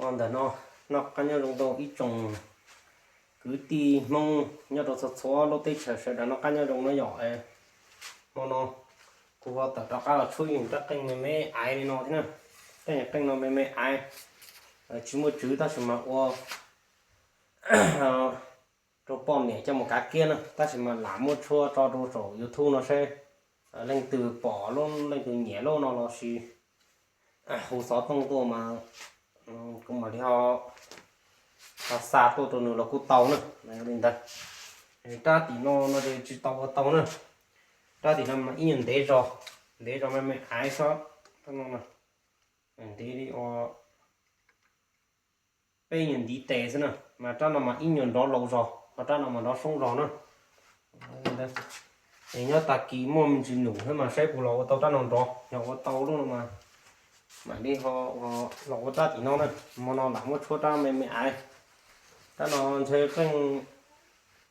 Ntawm no, noj qab nyob zoo rau ib tsoom kwv tij Hmoob nyob rau txhua txhua lub teb chaws sawv daws noj qab nyob zoo na yom. Hmo no kuv ho tawm rov qab los tshuab ib nyuag rab qeej me me aiv li no thiab na. Rab qeej no me me aiv, tsis muaj tswv tab sis mas ua rau poj niam coj mus kav kiab na, tab sis mas lam muab tshuab tso rau saum YouTube no seb leej twg pom lub, leej twg nyiam lub no los sis hu xov tooj tuaj mas kuv mam li ho xa tuaj rau nws los kuj tau na. Li ntawd, rab tim no no ces tsis tau ua tau na. Rab tim no mas ib nyuag ntev zog, ntev zog me me aiv xwb. Rab no ntev li ua peb nyuag ntiv tes xwb na, mas rab no mas ib nyuag nrov laus zog, ho rab no mas nrov soob zog na. Es nyob tag kis muaj me ntsis num thiab mas saib puas los ua tau rab no nrov, yog ua tau lub no mas mam li ho los ua rab tim no na. Hmo no lam muab tshuab rab me me aiv. Rab no ntshe pheej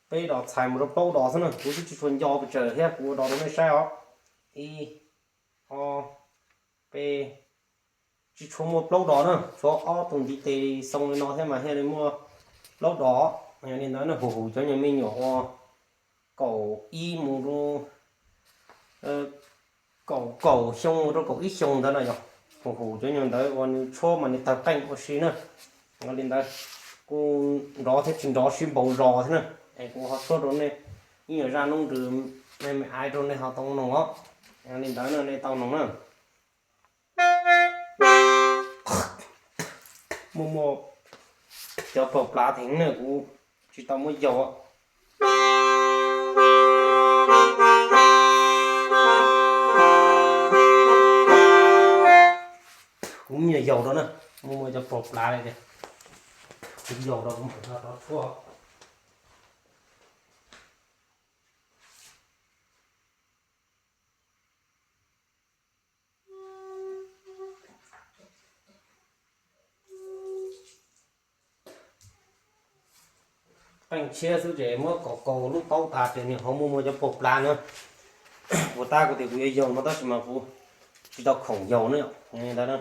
peb dos txhais mus rau plaub dos xwb na, kuv twb tsis tshua nco pes tsawg thiab kuv ua dos rau nej saib os. Ib, ob, peb, tsis tshua muaj plaub dos na, tshuav ob tug ntiv tes xoo li no thiab mas thiaj li muaj plaub dos. Yog li ntawd na, hu hu cov nyuag me nyuam uas kaum ib mus rau kaum, kaum xyoo mus rau kaum ib xyoos ntawd na yog, hu hu cov nyuag ntawd uas nws tshuab mas nws tawg qeej ua si na. Yog li ntawd, kuj nrov thiab tsis nrov sib npaus zos thiab na. Es kuv ho tshuab rau nej ib nyuag zaj noob nrws me me aiv rau nej ho tau noog os. Yog li ntawd na nej tau noog na. Muaj muaj cov paug plav theev na, kuv tsis tau muab yaus. Kuv me nyuam yaus rau na, muaj muaj cov paug plav li tias kuv yaus rau kuv mam rov tshuab. Qeej tshiab xwb ces muab kaus kaus lub taub tas ces nws ho muaj muaj cov paug plav na. Puas tab kuv tias kuv yuav yaus no tab sis mas kuv tsis tau khoom yaus na yom. Ntawd na.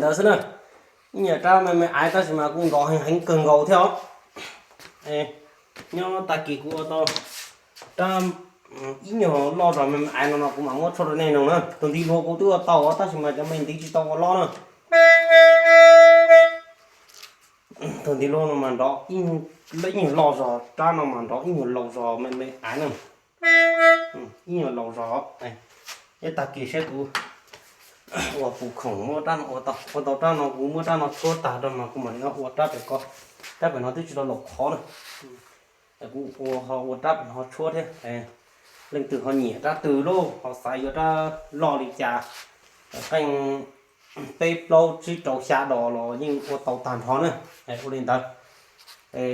Ntawd xwb na, ib nyuag rab me me aiv tab sis mas kuj nrov heev kawg nkaus thiab os. Nyob tag kis kuv ua tau rab ib nyuag loj zog me me aiv no no kuv mam muab tshuab rau nej no na. Tus ntiv luag kuv twb ua tau tab sis mas cov me ntiv tsis tau ua loj na. Tus ntiv luag no mas nrov ib nyuag loj zog, rab no mas nrov ib nyuag laus zog me me aiv na. Ib nyuag laus zog. Nyob tag kis saib kuv ua puv khoom muab rab no ua tau, ua tau rab no kuv muab rab no tshuab tag rau mas kuv mam li ua rab pem ko. Rab pem no twb tsis tau laus qhov na. Kuv ua ho ua rab pem no tshuab thiab. Leej twg ho nyiam rab twg lauj, ho xav yuav rab loj li cas, qeej peb plaub tsib rau xya dos los yeej ua tau tag nrho na. Ua li ntawd,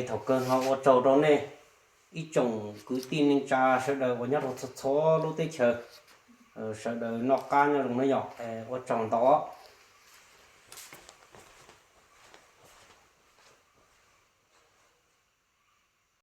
thaum kawg no ua tsaug rau nej ib tsoom kwv tij neej tsa sawv daws uas nyob rau txhua txhua lub teb chaws, sawv daws noj qab nyob zoo na yom. Ua tsaug ntau.